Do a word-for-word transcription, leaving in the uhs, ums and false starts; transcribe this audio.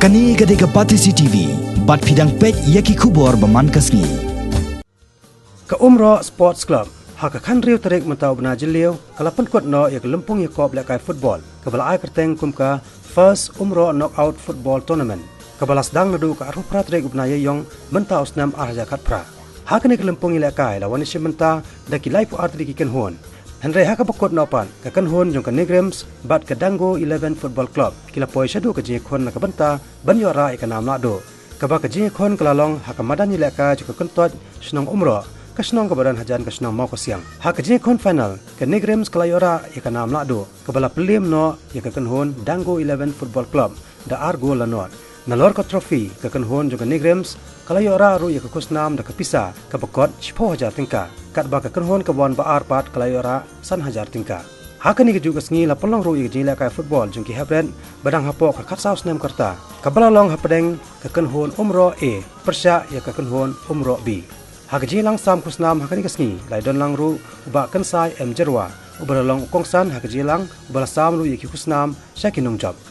Kane ka dei ka Batesi T V, bad phi dang peit ïa ki khubor ba man ka sngi. Ka Umrok Sports Club, ha ka khathynriew tarik mynta u bnai Jylliew, ka la pynkut noh ïa ka lympung ïakop lehkai football, kaba la ai kyrteng kum ka First Umrok Knockout Football Tournament, kaba la sdang naduh ka arphew phra tarik u bnai Ïaïong mynta u snem ar hajar khatphra. Ha kane ka lympung ïalehkai la wan ïashim bynta da ki laiphew ar tylli ki kynhun. Hynrei ha kaba kut noh pat, ka kynhun jong ka NEIGRIHMS bad ka Dangu Eleven Football Club ki la poi shaduh ka jingïakhun na ka bynta ban ïoh rah ïa ka nam lahduh, kaba ka jingïakhun ka la long ha ka madan ïalehkai jong ka Kyntoit, shnong Umrok, ka shnong kaba don hajan ka shnong Mawkasiang. Ha ka jingïakhun final, ka NEIGRIHMS ka la ïoh rah ïa ka nam lahduh, kaba la pynliem noh ïa ka kynhun Dangu Eleven Football Club da ar gol la nod. Nalor ka trophy, ka kynhun jong ka NEIGRIHMS ka la ïoh rah ruh ïa ka khusnam da ka pisa kaba kot shiphew hajar tyngka, katba ka kynhun kaba wan ba ar pat ka la ïoh rah san hajar tyngka. Ha kane kajuh ka sngi la pynlong ruh ïa ka jingïalehkai football jong ki hepbret ba dang hapoh ka khatsaw snem ka rta, kaba la long hapdeng ka kynhun Umrok A pyrshah ïa ka kynhun Umrok B. Ha ka jingïalang sam khusnam ha kane ka sngi la ïadon lang ruh u Bah Kynsai M Jyrwa, uba la long u kongsan ha ka jingïalang, uba la sam ruh ïa ki khusnam sha ki nongjop.